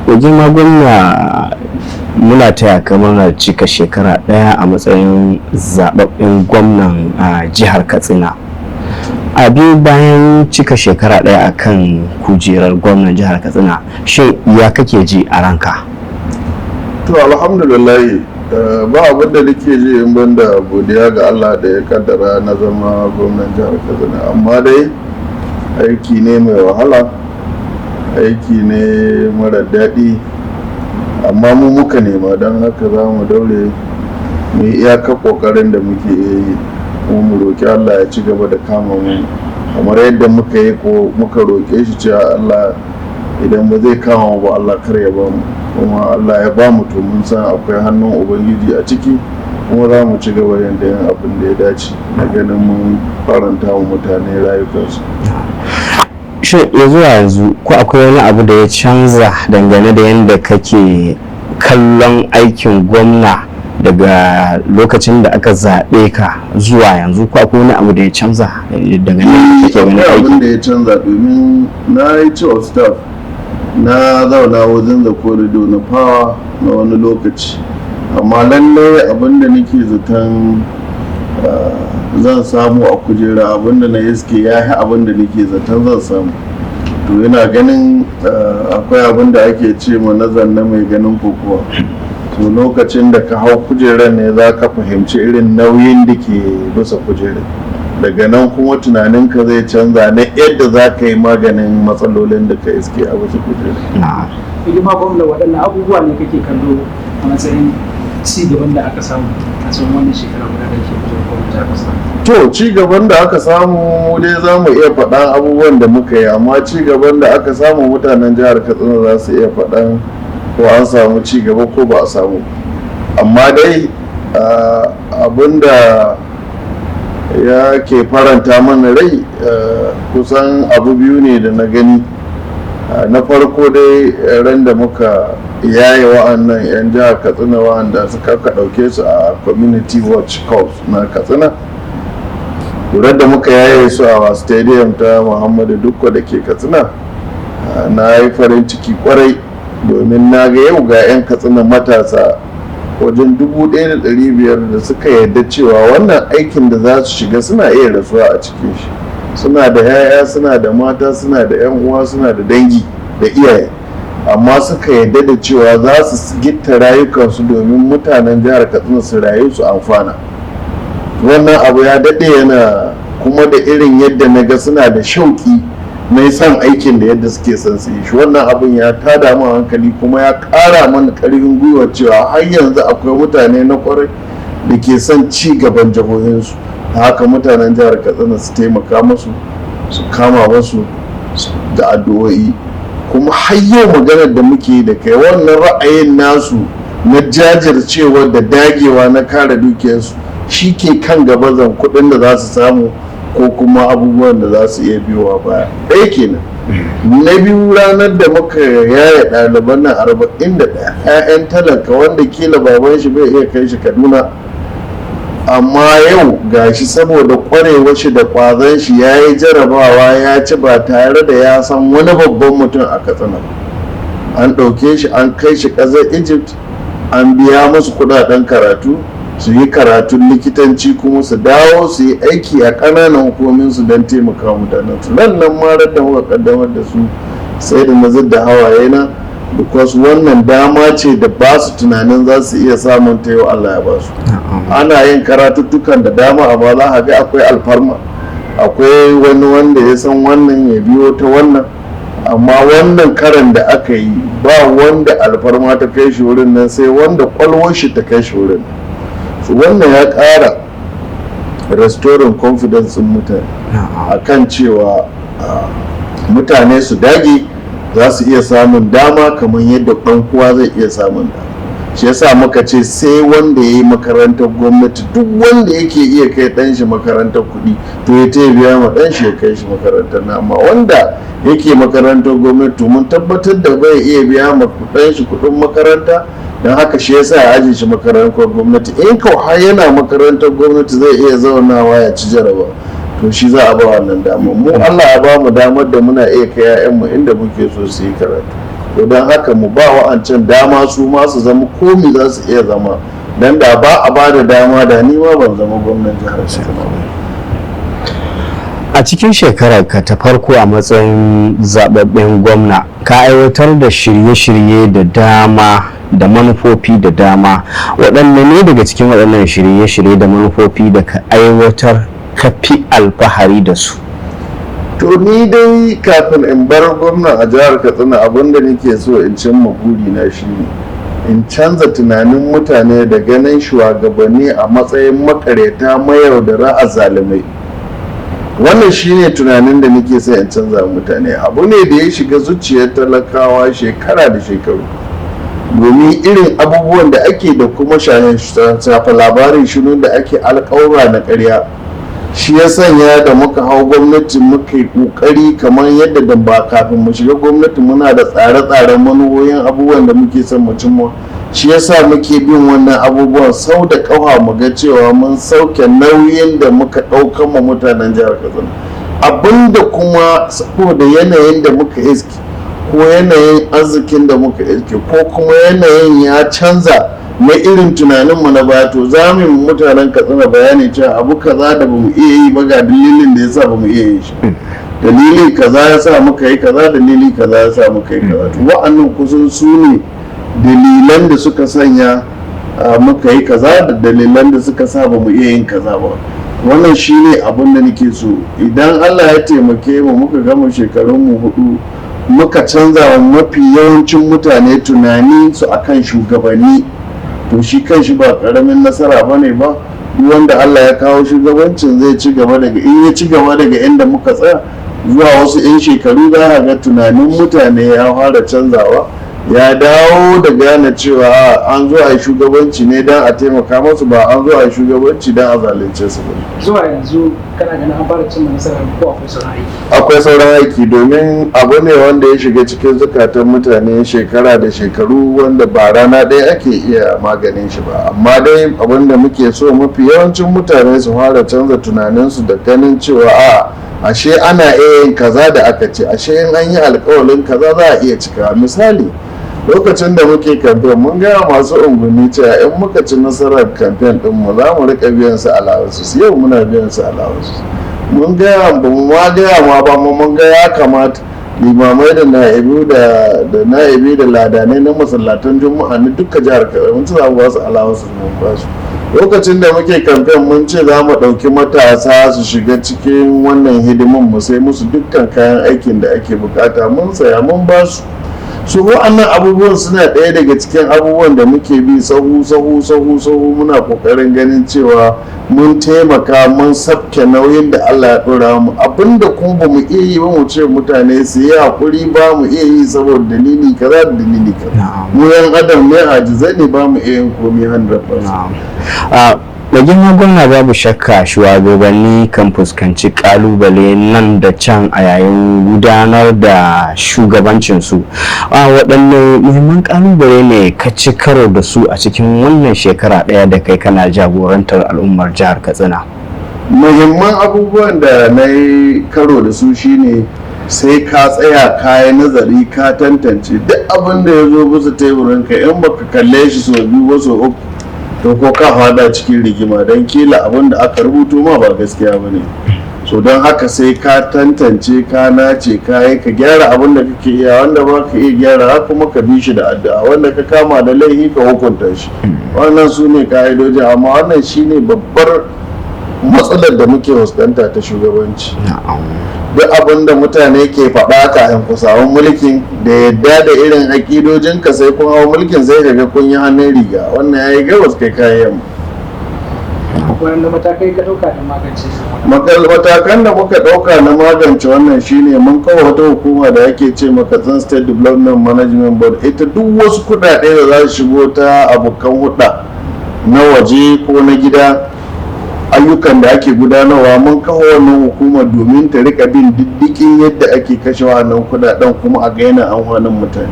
Mai girma gwamna, muna taya ka murnar cika shekara ɗaya a matsayin zababben gwamnan a jihar Katsina. A biyu bayan cika shekara ɗaya a kan kujerar gwamnan jihar Katsina, shin ya kake ji a ranka? To, alhamdulillah, ba abin da nake ji in banda godiya ga Allah da ya kaddara na zama gwamnan jihar Katsina. Amma dai aiki ne mai wahala, aiki ne mara daɗi, amma mu muka nema, don haka za mu daure mu yi iyaka ƙoƙarin da muke yi, kuma mu roƙi Allah ya ci gaba da kama mu kamar yadda muka yi ko muka roƙe shi cewa Allah idan ba zai kama mu ba, Allah kar ya ba mu, kuma Allah ya ba mu. To, mun san akwai hannun Ubangiji a ciki, kuma za mu ci gaba da yin abin da ya dace na ganin mun faranta wa mutane rayukansu. Shin ya zuwa yanzu ko akwai wani abu da ya canza dangane da yadda kake kallon aikin gwamna daga lokacin da aka zaɓe ka zuwa yanzu? Ko akwai wani abu da ya canza dangane da yadda kake ganin Akwai abin aiki? da ya canza, domin na yi chief of staff, na zauna wajen da corridor na power na wani lokaci, amma lallai abin da nake zaton zan samu a kujera, abin da na iske ya yi abin da nake zaton zan samu. To, yana ganin akwai abin da ake ce ma nazar na mai ganin kokowa. To, lokacin da ka hau kujerar ne za ka fahimci irin nauyin da ke bisa kujerar. Daga nan kuma tunaninka zai canza na yadda za ka yi maganin matsalolin da ka iske a bisa kujerar. Hidima gwamna, waɗannan abubuwa ne kake kallo a matsayin ci gaban da aka samu a tsawon wannan shekara guda da ke kujerar gwamnati jihar Katsina? To, ci gaban da aka samu, mu dai za mu iya faɗan abubuwan da muka yi, amma ci gaban da aka samu, mutanen jihar Katsina za su iya faɗan ko an samu ci gaba ko ba a samu. Amma dai abin da ya ke faranta mana rai, kusan abu biyu ne da na gani. Na farko dai, ran da muka yaye wa'annan 'yan jihar Katsina wa'anda suka ka ɗauke su a Community Watch Corps na Katsina, lura da muka yaye su a stadium ta Muhammadu Dukko da ke Katsina, na yi farin ciki kwarai, domin na ga yau ga 'yan Katsina matasa wajen 1,500 da suka yarda cewa wannan aikin da za su shiga suna iya rasuwa a cikin shi. Suna da 'ya'ya, suna da mata, suna da 'yan uwa, suna da dangi da iyaye, amma suka yarda da cewa za su gitta rayukansu domin mutanen jihar Katsina su rayu su amfana. Wannan abu ya daɗe yana kuma da irin yadda na ga suna da shauƙi na son aikin da yadda suke son su yi shi. Wannan abin ya tada min hankali kuma ya ƙara mana ƙarfin gwiwa cewa har yanzu akwai mutane na ƙwarai da ke son ci gaban jihohinsu. Haka mutanen jihar Katsina su taimaka musu, su kama musu da addu'o'i. Kuma har yau maganar da muke da kai, wannan ra'ayin nasu na jajircewa da dagewa na kare dukiyarsu shi ke kan gaba zan kuɗin da za su samu ko kuma abubuwan da za su iya biyowa baya. Ɗaya kenan. Na biyu, ranar da muka yaya ɗaliban nan 41, 'ya'yan talaka wanda kila baban shi bai iya kai shi Kaduna, amma yau gashi saboda kwarewar shi da kwazon shi ya yi jarabawa ya ci ba tare da ya san wani babban mutum a Katsina ba, an ɗauke shi an kai shi ƙasar Egypt, an biya musu kudaden karatu su yi karatun likitanci, kuma su dawo su yi aiki a ƙananan hukumominsu don taimaka mutanen su. Nan nan ma da muka kaddamar da su, sai da na da hawaye na, because wannan dama ce da ba su tunanin za su iya samun ta, yau Allah ya ba su. Ana yin karatuttukan da dama, amma za a ga akwai alfarma, akwai wani wanda ya san wannan ya biyo ta wannan. Amma wannan karan da aka yi, ba wanda alfarma ta kai shi wurin nan sai wanda kwalwar shi ta kai shi wurin. Su wannan ya ƙara restoring confidence in mutane akan cewa mutane su dage, za su iya samun dama kamar yadda ɗan kowa zai iya samun dama. Shi yasa muka ce sai wanda ya yi makarantar gwamnati. Duk wanda yake iya kai ɗan shi makarantar kuɗi, to ya ta biya ma ɗan shi ya kai shi makarantar na. Amma wanda yake makarantar gwamnati, to mun tabbatar da bai iya biya ma ɗan shi kuɗin makaranta, don haka shi yasa ya aje shi makarantar gwamnati. In kau har yana makarantar gwamnati zai iya zaunawa ya ci jaraba, to shi za a ba wannan damar. Mu Allah ya ba mu damar da muna iya kai 'ya'yanmu inda muke so su yi karatu. To don haka mu ba wa'ancan dama su ma su zama komi za su iya zama, don da ba a ba da dama da ni ma ban zama gwamnan jihar Katsina ba. A cikin shekarar ka ta farko a matsayin zababben gwamna, ka aiwatar da shirye-shirye da dama da manufofi da dama. Waɗanne ne daga cikin waɗannan shirye-shirye da manufofi da ka aiwatar ka fi alfahari da su? To, ni dai kafin in bar gwamna a jihar Katsina, abinda nake so in cimma burina shine in canza tunanin mutane da ganin shugabanni a matsayin makareta, mayaudara, azzalumai. Wannan shine tunanin da nake so in canza mutane. Abu ne da ya shiga zuciyar talakawa shekara da shekaru, domin irin abubuwan da ake da kuma shafa labarin shirin da ake, alƙawura na ƙarya. Shi ya sanya da muka hau gwamnati muka yi ƙoƙari, kamar yadda da ba kafin mu shiga gwamnati muna da tsare-tsaren manufoyin abubuwan da muke son mu cimma. Shi yasa muke bin wannan abubuwan sau da ƙafa, mu ga cewa mun sauke nauyin da muka ɗaukan ma mutanen jihar Katsina. Abinda kuma saboda yanayin da muka iske, ko yanayin arzikin da muka iske, ko kuma yanayin ya canza na irin tunaninmu na baya, to za mu yi mutanen Katsina bayani cewa abu kaza da bamu iya yi ba, ga dalilin da yasa bamu iya yi shi, dalili kaza ya sa muka yi kaza, dalili kaza ya sa muka yi kaza. To, wa'annan kusan su ne dalilan da suka sanya muka yi kaza da dalilan da suka sa bamu iya yin kaza ba. Wannan shine abin da nake so. Idan Allah ya taimake mu muka gama shekarun mu 4, muka canza wa mafi yawancin mutane tunani su akan shugabanni, to shi kan shi ba karamin nasara ba ne ba. Duk wanda Allah ya kawo shugabancin zai ci gaba daga in ya ci gaba daga inda muka tsaya, zuwa wasu 'yan shekaru za a ga tunanin mutane ya fara canzawa, ya dawo da gane cewa an zo a yi shugabanci ne don a taimaka masu, ba an zo a yi shugabanci don a zalunce su ba. Zuwa yanzu kana ganin an fara cimma nasara ko akwai sauran aiki? Akwai sauran aiki, domin abu ne wanda ya shiga cikin zukatan mutane shekara da shekaru, wanda ba rana ɗaya ake iya maganin shi ba. Amma dai abin da muke so, mafi yawancin mutane su fara canza tunaninsu da ganin cewa a ashe ana iya yin kaza da aka ce, ashe in an yi alkawalin kaza za a iya cika. Misali, lokacin da muke kamfen mun gaya masu unguwanni cewa in muka ci nasarar kamfen ɗinmu za mu rika biyan su allowances. Yau muna biyan su allowances. Mun gaya, ba mu ma gaya ma ba mu, mun ga ya kamata limamai da na'ibi da na'ibi da ladanai na masallatan Juma'a na dukkan jihar Katsina, mun ci za mu ba su allowances, mun ba su. Lokacin da muke kamfen mun ce za mu ɗauki matasa su shiga cikin wannan hidimin, mu sai musu dukkan kayan aikin da ake bukata, mun saya mun ba su. Su wa'annan abubuwan suna ɗaya daga cikin abubuwan da muke bi sahu sahu sahu sahu, muna ƙoƙarin ganin cewa mun taimaka mun sabke nauyin da Allah ya ɗora mu. Abinda kuma ba mu iya yi ba, mu ce mutane su yi haƙuri, ba mu iya yi saboda dalili kaza da dalili kaza. Mu yan adam ne, ajizai ne, ba mu iya yin komai 100%. Da girma gwamna, babu shakka shugabanni kan fuskanci kalubale nan da can a yayin gudanar da shugabancinsu. A waɗanne muhimman kalubale ne ka ci karo da su a cikin wannan shekara ɗaya da kai kana jagorantar al'ummar jihar Katsina? Muhimman abubuwan da na yi karo da su shine sai ka tsaya ka yi nazari, ka tantance duk abin da ya zo bisa teburinka. In baka kalle shi sau biyu ba, sau uku, to ko ka fada cikin rigima, don kila abin da aka rubuto ma ba gaskiya ba ne. So don haka sai ka tantance, ka nace, ka yi, ka gyara abin da kake iya. Wanda ba ka iya gyara kuma, ka bi shi da addu'a. Wanda ka kama da laifi, ka hukunta shi. Wannan su ne ka'idoji. Amma wannan shine babbar matsalar da muke fuskanta ta shugabanci. Duk abin da mutane ke faɗa kafin ku samu mulkin, da yadda da irin aƙidojinka, sai kun hau mulkin sai kaga kun yi hannun riga, wannan ya yi gabas, kai kayan yamma. Waɗanda matakai ka ɗauka don magance su? Matakan da muka ɗauka na magance wannan shine mun kawo wata hukuma da ake ce ma Katsina State Development Management Board. Ita duk wasu kuɗaɗe da za su shigo ta abokan hulɗa na waje ko na gida, ayyukan da ake gudanarwa, mun kawo wannan hukumar domin ta rika bin diddikin yadda ake kashe wannan kudaden, kuma a ga yana amfanin mutane.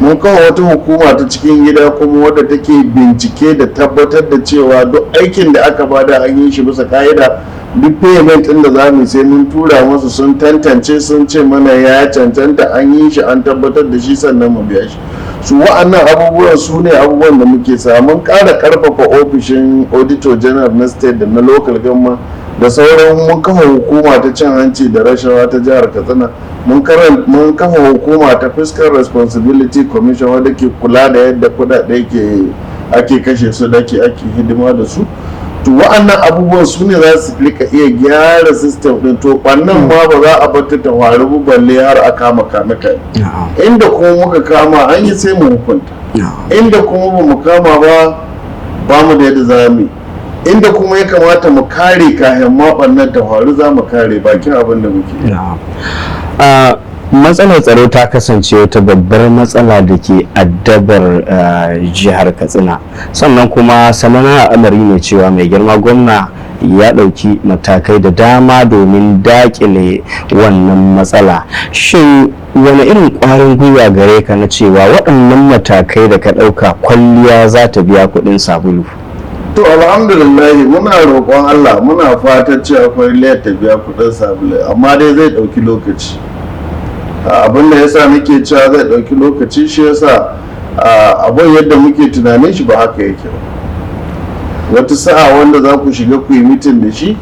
Mun kawo wata hukuma ta cikin gida kuma wadda take bincike da tabbatar da cewa duk aikin da aka bada an yi shi bisa ka'ida. Duk payment ɗin da za mu sai mun tura musu, sun tantance, sun ce mana ya cancanta, an yi shi, an tabbatar da shi, sannan mu biya shi. Su wa'annan abubuwan su ne abubuwan da muke sa. Mun ƙara ƙarfafa ofishin Auditor General na state da na local government da sauran. Mun kafa hukuma ta cin hanci da rashawa ta jihar Katsina. Mun kafa hukuma ta Fiscal Responsibility Commission wadda ke kula da yadda kudade ke ake kashe su da ke ake hidima da su. To, wa'annan abubuwan su ne za su rika iya gyara system din. To, ɓannan ma ba za a bar ta faru balle har a kama kame kai. Inda kuma muka kama an yi, sai mu hukunta. Inda kuma ba mu kama ba, ba mu da yadda za mu yi. Inda kuma ya kamata mu kare kayan ma ɓannan ta faru, za mu kare, bakin abin da muke. Matsalar tsaro ta kasance wata babbar matsala da ke addabar jihar Katsina. Sannan kuma sanannen al'amari ne cewa mai girma gwamna ya ɗauki matakai da dama domin daƙile wannan matsala. Shin wani irin ƙwarin gwiwa gare ka na cewa waɗannan matakai da ka ɗauka, kwalliya za ta biya kuɗin sabulu? To, alhamdulillah, muna roƙon Allah, muna fatan cewa kwalliyar ta biya kuɗin sabulu, amma dai zai ɗauki lokaci. Abin da yasa nake cewa zai ɗauki lokaci, shi yasa abin yadda muke tunanin shi ba haka yake ba. Wata sa'a wanda za ku shiga ku yi meeting da shi,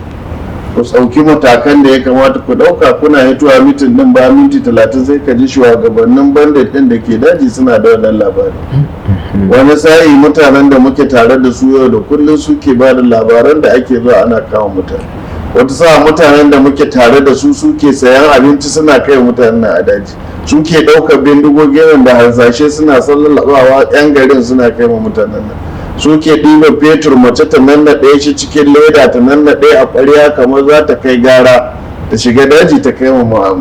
ku ɗauki matakan da ya kamata ku ɗauka, kuna hitowa meeting ɗin, ba minti 30 sai ka ji shugabannin bandit ɗin da ke daji suna da wannan labari. Wani sa'i mutanen da muke tare da su yau da kullum suke ba da labaran da ake zuwa ana kawo mutane. Wata sa'a mutanen da muke tare da su suke sayan abinci suna kai mutanen a daji, suke ɗaukar bindigogin da harsashe suna sallallabawa 'yan garin suna kai wa mutanen nan, suke ɗiba fetur, mace ta nannaɗe shi cikin leda, ta nannaɗe a ƙwarya kamar za ta kai gara, ta shiga daji ta kai ma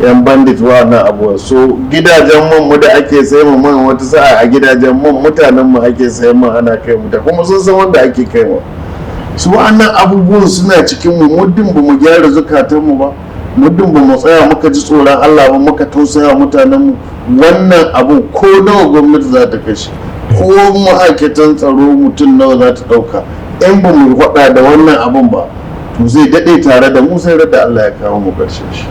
yan bandit wannan abuwa. So gidajen man mu da ake sai mu man, wata sa'a a gidajen man mutanen mu ake sayan man ana kai mu, kuma sun san wanda ake kai wa. Su wannan abubuwan suna cikin mu. Muddin ba mu gyara zukatan mu ba, muddin ba mu tsaya muka ji tsoron Allah ba, muka tausaya mutanen mu, wannan abu ko nawa gwamnati za ta kashe, ko ma'aikatan tsaro mutum nawa za ta ɗauka, in ba mu faɗa da wannan abun ba, to zai daɗe tare da mu sai da Allah ya kawo mu ƙarshen shi.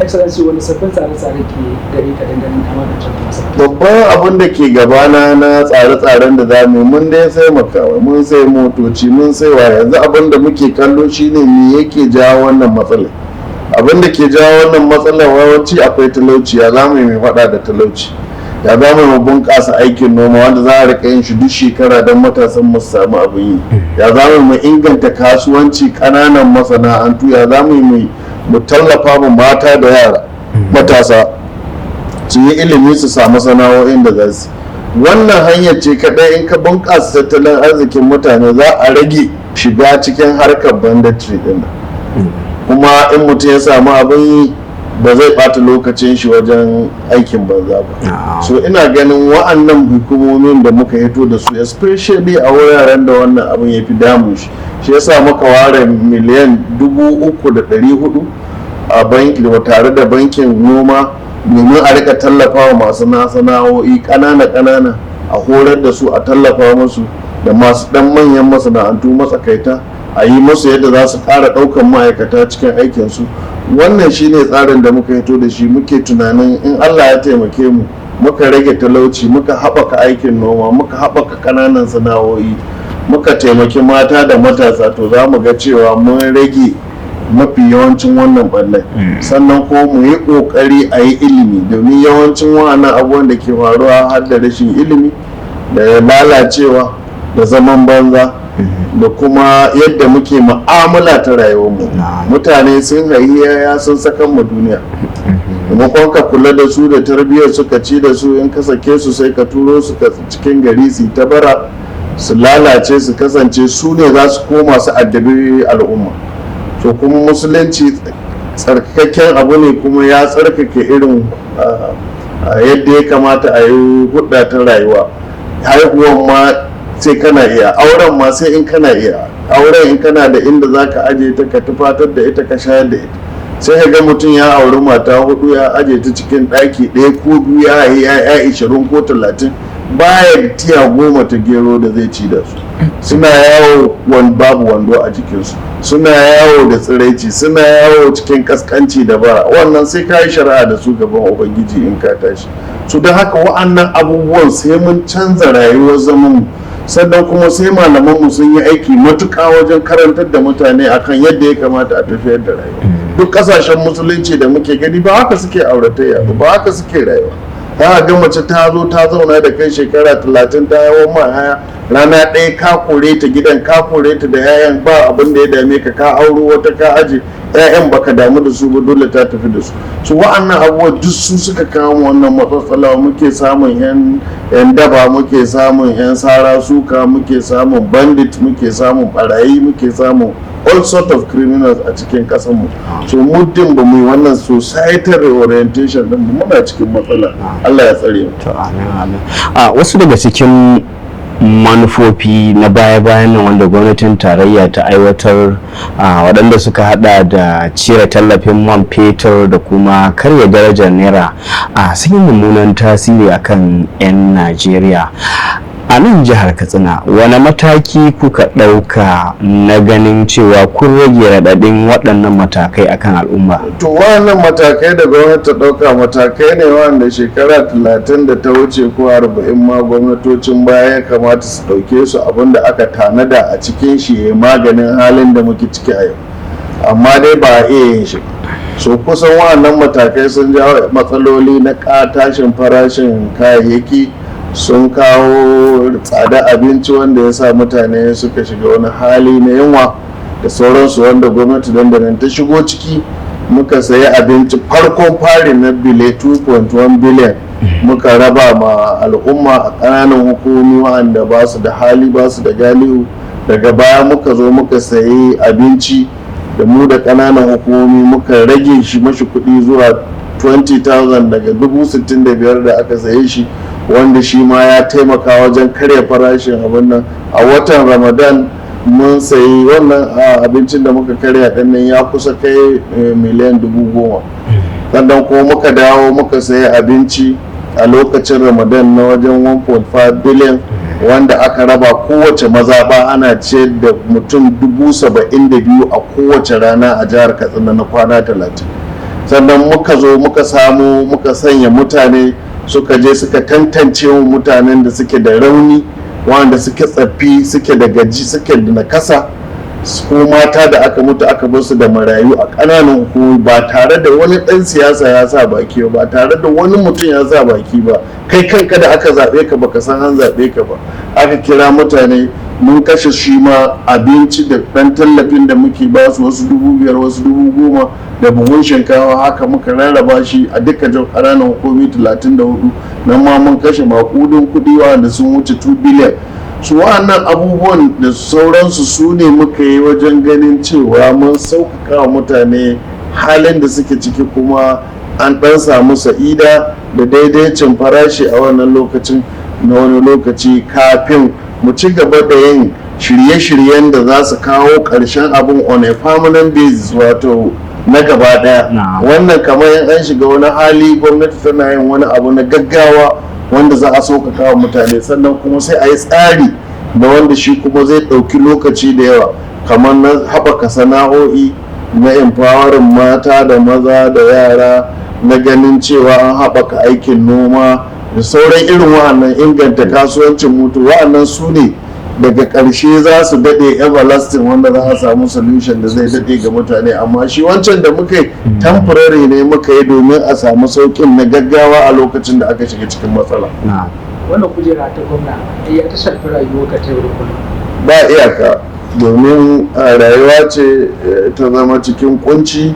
Excellency, wani sabbin tsare-tsare ke gare ka dangane da magance wannan? Babban abin da ke gabana na tsare-tsaren da za mu, mun dai sai makamai, mun sai motoci, mun sai wa. Yanzu abin da muke kallo shine me yake jawo wannan matsalar. Abin da ke jawo wannan matsalar yawanci akwai talauci. Ya za mu yi mai faɗa da talauci? Ya za mu bunƙasa aikin noma wanda za a rika yin shi duk shekara don matasan mu su samu abin yi? Ya za mu inganta kasuwanci, ƙananan masana'antu? Ya za mu mu tallafa mu mata da yara matasa su yi ilimi, su samu sana'o'in da za su? Wannan hanyar ce kaɗai in ka bunƙasa tattalin arzikin mutane za a rage shiga cikin harkar banditry din. Kuma in mutum ya samu abin yi, ba zai ɓata lokacin shi wajen aikin banza ba. So ina ganin wa'annan hukumomin da muka hito da su, especially a wuraren da wannan abin ya fi damun shi, shi yasa muka ware 3,400,000 a banki tare da bankin noma domin a rika tallafa wa masu sana'o'i ƙanana ƙanana, a horar da su, a tallafa musu, da masu ɗan manyan masana'antu matsakaita, a yi musu yadda za su ƙara ɗaukan ma'aikata cikin aikinsu. Wannan shine tsarin da muka hito da shi. Muke tunanin in Allah ya taimake mu, muka rage talauci, muka haɓaka aikin noma, muka haɓaka ƙananan sana'o'i, muka taimaki mata da matasa, to za mu ga cewa mun rage mafi yawancin wannan ɓannan. Sannan ko mu yi ƙoƙari a yi ilimi, domin yawancin wa'annan abubuwan da ke faruwa har da rashin ilimi da lalacewa da zaman banza da kuma yadda muke mu'amala ta rayuwarmu. Mutane sun haihi yaya sun sakan mu duniya. Maimakon ka kula da su da tarbiyyar suka ci da su, in ka sake su sai ka turo su cikin gari su ta bara, su lalace, su kasance su ne za su koma su addabi al'umma. To, kuma musulunci tsarkakakken abu ne, kuma ya tsarkake irin yadda ya kamata a yi hudda ta rayuwa. Haihuwan ma sai kana iya, auren ma sai in kana iya auren, in kana da inda za ka aje ta, ka tufatar da ita, ka shayar da ita. Sai ka ga mutum ya auri mata hudu, ya aje ta cikin ɗaki ɗaya ko biyu, ya yi ya'ya 20 ko 30. Baya tiya 10 ta gero da zai ci da su. Suna yawo babu wando a jikinsu, suna yawo da tsiraici, suna yawo cikin kaskanci da bara. Wannan sai ka yi shari'a da su gaban Ubangiji in ka tashi. Su don haka wa'annan abubuwan sai mun canza rayuwar zaman, sannan kuma sai malamanmu sun yi aiki matuƙa wajen karantar da mutane akan yadda ya kamata a tafiyar da rayuwa. Duk ƙasashen musulunci da muke gani, ba haka suke auratayya ba, haka suke rayuwa. Za ga mace ta zo ta zauna da kai shekara 30, ta yawon ma haya, rana ɗaya ka kore ta gidan, ka kore ta da yayan, ba abin da ya dame ka. Ka auro wata ka aje, 'ya'yan baka damu da su ba, dole ta tafi da su. Su wa'annan abubuwa duk su suka kawo wannan matsatsala. Muke samun yan daba, muke samun yan sara suka, muke samun bandit, muke samun barayi, muke samun all sort of criminals a cikin kasanmu. So muddin ba mu yi wannan societal reorientation din, muna cikin matsala. Allah ya tsare mu. To, amin, amin. A wasu daga cikin manufofi na baya-bayan nan wanda gwamnatin tarayya ta aiwatar, waɗanda suka hada da cire tallafin man fetur da kuma karya darajar naira, a sun yi mummunan tasiri akan 'yan Najeriya. A nan jihar Katsina, wani mataki kuka ɗauka na ganin cewa kun rage raɗaɗin waɗannan matakai akan al'umma? To, wannan matakai da gwamnati ta ɗauka, matakai ne wanda shekara 30 da ta wuce ko 40 ma gwamnatocin baya ya kamata su ɗauke su. Abinda aka tanada a cikin shi ya maganin halin da muke ciki a yau, amma dai ba a iya yin shi. So kusan wannan matakai sun jawo matsaloli na tashin farashin kayayyaki, sun kawo tsada abinci wanda ya sa mutane suka shiga wani hali na yunwa da sauransu, wanda gwamnati dandanan ta shigo ciki. Muka sayi abinci farkon fari na bile 2.1 biliyan, muka raba ma al'umma a ƙananan hukumomi wa'anda ba su da hali, ba su da galihu. Daga baya muka zo muka sayi abinci da mu da ƙananan hukumomi, muka rage shi mashi kuɗi zuwa 20,000 daga 65,000 da aka saye shi, wanda shi ma ya taimaka wajen karya farashin abin nan. A watan Ramadan mun sayi wannan abincin da muka karya ɗannan ya kusa kai miliyan 10,000. Sannan kuma muka dawo muka sayi abinci a lokacin Ramadan na wajen 1.5 billion, wanda aka raba kowace mazaɓa, ana ciyar da mutum 72,000 a kowace rana a jihar Katsina na kwana 30. Sannan muka zo muka samu, muka sanya mutane suka je suka tantance mutanen da suke da rauni, wanda suke tsaffi, suke da gaji, suke da nakasa, ko mata da aka mutu aka bar su da marayu a ƙananan hukumomi, ba tare da wani ɗan siyasa ya sa baki ba, tare da wani mutum ya sa baki ba. Kai kanka da aka zaɓe ka baka san an zaɓe ka ba. Aka kira mutane, mun kashe shi ma abinci da ɗan tallafin da muke ba su, wasu 5,000, wasu 10,000, da buhun shinkafa. Haka muka rarraba shi a duka ƙananan hukumomi 34. Nan ma mun kashe maƙudin kuɗi wanda sun wuce 2 biliyan. Su wa'annan abubuwan da sauransu su ne muka yi wajen ganin cewa mun sauƙaƙa wa mutane halin da suke ciki, kuma an ɗan samu sa'ida da daidaicin farashi a wannan lokacin na wani lokaci, kafin mu ci gaba da yin shirye-shiryen da za su kawo ƙarshen abin on a permanent basis, wato na gaba ɗaya. Wannan kamar in an shiga wani hali, gwamnati tana yin wani abu na gaggawa wanda za a sauƙaƙa wa mutane, sannan kuma sai a yi tsari da wanda shi kuma zai ɗauki lokaci da yawa, kamar na haɓaka sana'o'i, na empowering mata da maza da yara, na ganin cewa an haɓaka aikin noma da sauran irin wa'annan, inganta kasuwancin mutu. Wa'annan su ne daga ƙarshe za su daɗe, everlasting, wanda za a samu solution da zai daɗe ga mutane. Amma shi wancan da muka yi temporary ne, muka yi domin a samu sauƙin na gaggawa a lokacin da aka shiga cikin matsala. Wannan kujera ta gwamna ya ta shafi rayuwarka ta yau da kullum? Ba iyaka, domin rayuwa ce ta zama cikin kunci.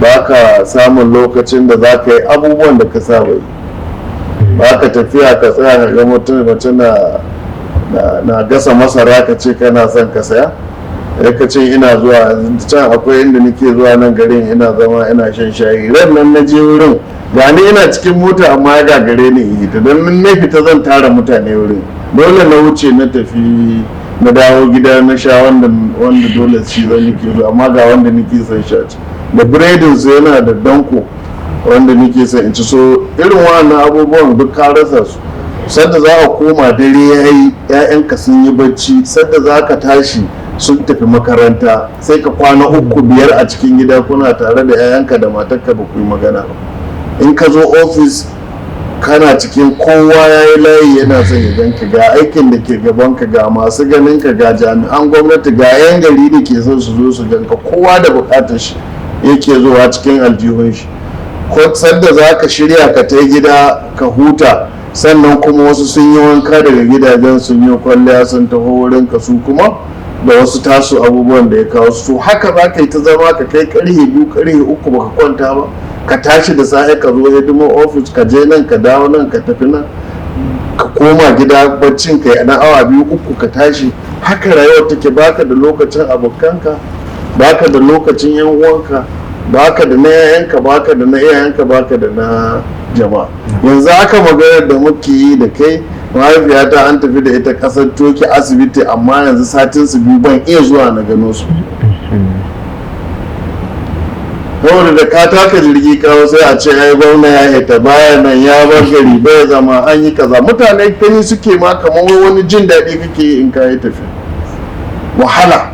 Ba ka samun lokacin da za ka yi abubuwan da ka saba yi. Ba ka tafiya ka tsaya ka ga mutum, mace na gasa masara, ka ce kana son ka saya. Ya ka ce ina zuwa can, akwai inda nake zuwa nan garin, ina zama ina shan shayi. Ran nan na je wurin, gani ina cikin mota, amma ya gagare ni in yi ta, don na fita zan tara mutane wurin. Dole na wuce, na tafi, na dawo gida na sha wanda dole shi zan nake zuwa, amma ga wanda nake son sha ci da biredin su yana da danko wanda nake son in ci. So irin wannan abubuwan duk ka rasa su. Sadda za a koma, dare ya yi, 'ya'yanka sun yi bacci. Sadda za ka tashi, sun tafi makaranta. Sai ka kwana uku, biyar a cikin gida kuna tare da 'ya'yanka da matarka, ba ku yi magana ba. In ka zo ofis, kana cikin kowa ya yi layi yana son ya ganka, ga aikin da ke gabanka, ga masu ganin ka, ga jami'an gwamnati, ga 'yan gari da ke son su zo su ganka. Kowa da bukatar shi yake zuwa cikin aljihun shi. Ko sanda za ka shirya ka tai gida ka huta, sannan kuma wasu sun yi wanka daga gidajen, sun yi kwalliya, sun taho wurin ka, su kuma da wasu tasu abubuwan da ya kawo su. Haka za ka yi ta zama ka kai karhe 2, karhe 3 baka kwanta ba. Ka tashi da safe ka zo hidimar ofis, ka je nan, ka dawo nan, ka tafi nan, ka koma gida, baccin ka na awa 2, 3, ka tashi. Haka rayuwar take. Baka da lokacin abokanka, baka da lokacin yan uwanka, baka da na yayanka, baka da na iyayenka, baka da na jama'a. Yanzu haka maganar da muke yi da kai, mahaifiyata an tafi da ita kasar Turkey asibiti, amma yanzu satin su 2 ban iya zuwa na gano su, saboda da ka taka jirgi kawo, sai a ce ai gwamna ya hita, baya nan, ya bar gari, bai zama, an yi kaza. Mutane gani suke ma kamar wai wani jin daɗi kake yi in ka yi tafi. Wahala.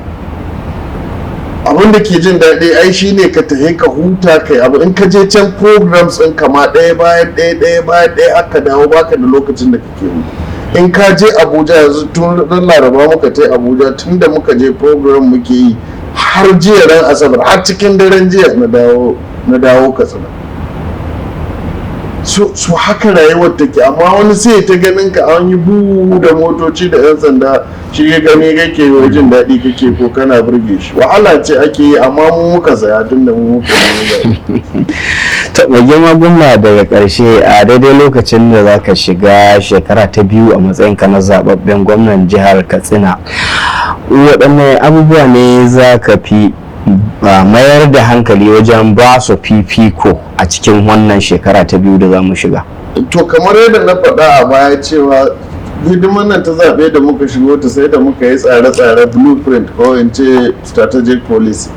Abin da ke jin daɗi ai shine ka tafi ka huta, kai abu. In ka je can, programs ɗin kama ɗaya bayan ɗaya, ɗaya bayan ɗaya, aka dawo baka da lokacin da kake hutu. In ka je Abuja yanzu, tun ran Laraba muka tai Abuja, tun da muka je program muke yi har jiya ran Asabar, har cikin daren jiya na dawo Katsina. So haka rayuwar take. Amma wani sai ta ganin ka an yi bu da motoci da 'yan sanda, shi ya gani kake yi jin daɗi kake ko kana burge shi. Wahala ce ake yi, amma mu muka saya, tun da mu muka yi. To, mai girma gwamna, daga ƙarshe, a daidai lokacin da za ka shiga shekara ta biyu a matsayinka na zababben gwamnan jihar Katsina, waɗanne abubuwa ne za ka fi mayar da hankali wajen ba su fifiko a cikin wannan shekara ta biyu da za mu shiga? To, kamar yadda na faɗa a baya cewa hidimar nan ta zaɓe da muka shigo ta, sai da muka yi tsare-tsare, blueprint ko in ce strategic policy.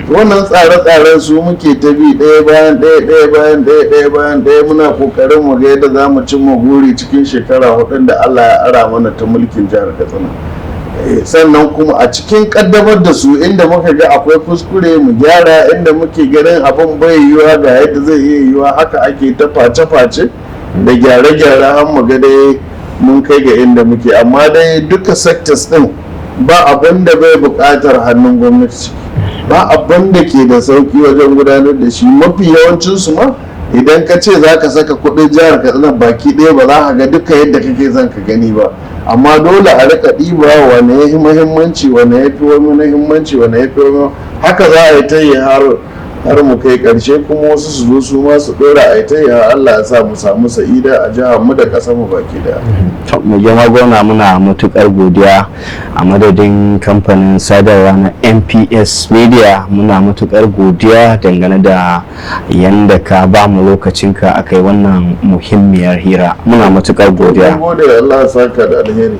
Wannan tsare-tsaren su muke ta bi ɗaya bayan ɗaya, ɗaya bayan ɗaya, ɗaya bayan ɗaya. Muna ƙoƙarin mu ga yadda za mu cimma guri cikin shekara 4n da Allah ya ara mana ta mulkin jihar Katsina. Sannan kuma a cikin kaddamar da su, inda muka ga akwai kuskure mu gyara, inda muke ganin abin bai yiwuwa ga yadda zai iya yiwuwa. Haka ake ta face-face da gyare-gyare har mu ga dai mun kai ga inda muke. Amma dai duka sectors din, ba abin da bai buƙatar hannun gwamnati, ba abin da ke da sauki wajen gudanar da shi. Mafi yawancinsu ma, idan ka ce za ka saka kudin jihar Katsina baki ɗaya, ba za ka ga duka yadda kake son ka gani ba. Amma dole a rika ɗiba wane ya fi muhimmanci, wane ya fi wani muhimmanci, wane ya fi wani. Haka za a yi ta yi har mu kai ƙarshe, kuma wasu su zo su ma su ɗora, a yi ta yi har Allah ya sa mu samu sa'ida a jihar mu da ƙasar mu baki daya. To, mai girma gwamna, muna matukar godiya a madadin kamfanin sadarwa na MPS Media. Muna matukar godiya dangane da yanda ka ba mu lokacinka aka yi wannan muhimmiyar hira. Muna matukar godiya. Mun gode, Allah ya saka da alheri.